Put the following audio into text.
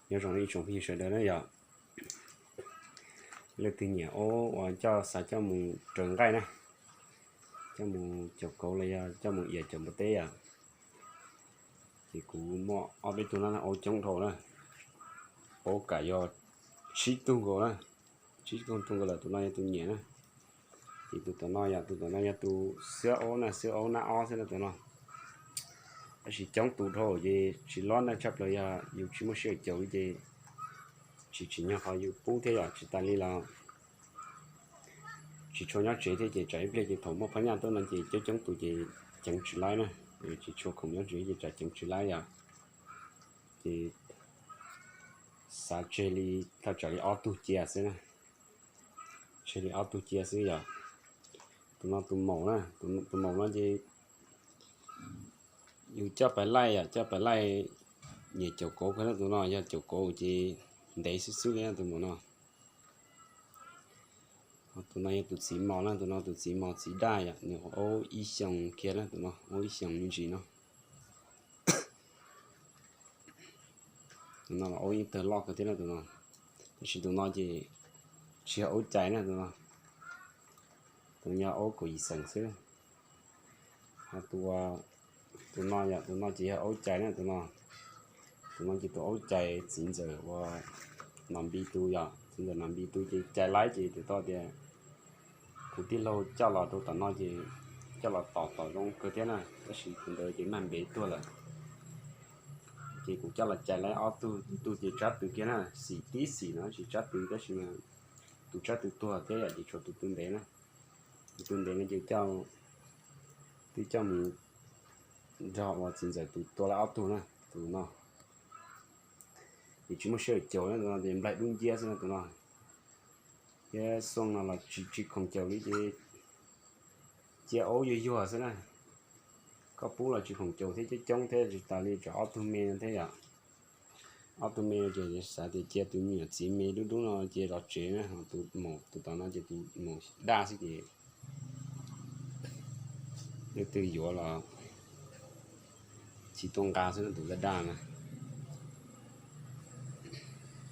Nyob zoo ib tsoom phooj ywg sawv daws na yom. Leej twg nyiam aub uas coj xav coj mus raws nqaij na, coj mus caum kauv los yog coj mus iav caum npua teb yom, ces kuv muaj ob peb tug no aub coob dhau na, aub kam yog tsib tug nkaus na, tsib tug nkaus lawm, tus no yog tus nyiam na. Ces tus tom no yom, tus tom no yog tus xwab aub na, xwab aub nab ob xwb na tus no. Tab sis coob tus dhau ces tsis lob na, tshaj plaws yog yus tsis muaj sij hawm caum ces tsis tsim nyog qhov yus pub thiab yom, tsis tas li los tsis tshua nyob tsev thiab ces tsam ib pliag ces thaum muaj phab nyaj tuaj no ces coob coob tus ces ceev tsis laib na, tsis tshua khoom nyob tsev ces tsam ceev tsis laib yom. Ces xav tseg li thaj tsam li ob tug cia xwb na, tseg li ob tug cia xwb yom. Tus no tus maum na, tus maum no ces yus coj pais laij yom, coj pais laij nyiam caum kauv kawg na, tus no yog caum kauv ces ntev xwb xwb li tus maum no. Tus no yog tus txiv mos na, tus no tus txiv mos txiv daj yom, nws aub ib xyoos kiag na, tus no aub ib xyoos me ntsis no. Tus no los aub yeej tawg loj kawg thiab na tus no, tab sis tus no ces tsis yog aub cais na tus no, tus no yog aub kaum yim xeem xwb. Ho tus, tus no yom, tus no ces yog aub cais na tus no, tus no ces tus aub cais txiv ntxawm uas Nom Npi tus yom, txiv ntxawm Nom Npi tus ces cais laib ces tus tau tias kuv tij laug coj los rau tom no ces coj los tom tom zoo kawg thiab na, tab sis tus ntawd ces mag npev tuag lawm. Ces kuv coj los cais laib ob tug, ib tug ces tsab tw kiag na, xim tib xim no tsis tsab tw tab sis tus tsab tw tuag thiab yom, ces tshuav tus tw ntev na. Tus tw ntev no ces twb coj mus nrog uas txiv ntxawm tus tua laib ob tug na, tus no. Ces tsis muaj sij hawm caum na, tus no ces nplaig dub nciab xwb na tus no. Thiab xuaj no los tsis tsis khoom caum li ces cia aub yuag yuag xwb na. Koj pub los tsis khoom caum thiab, coob coob thiab tsis tas li tsam ob tug me no thiab yom. Ob tug me no ces xav tias cia tus me nyuam txiv me dub dub no cia zov tsev na, ho tus maum tus tom no ces tus maum daj xwb ces leej twg yuav los tsis tuaj nqa xwb na, tus daj daj na.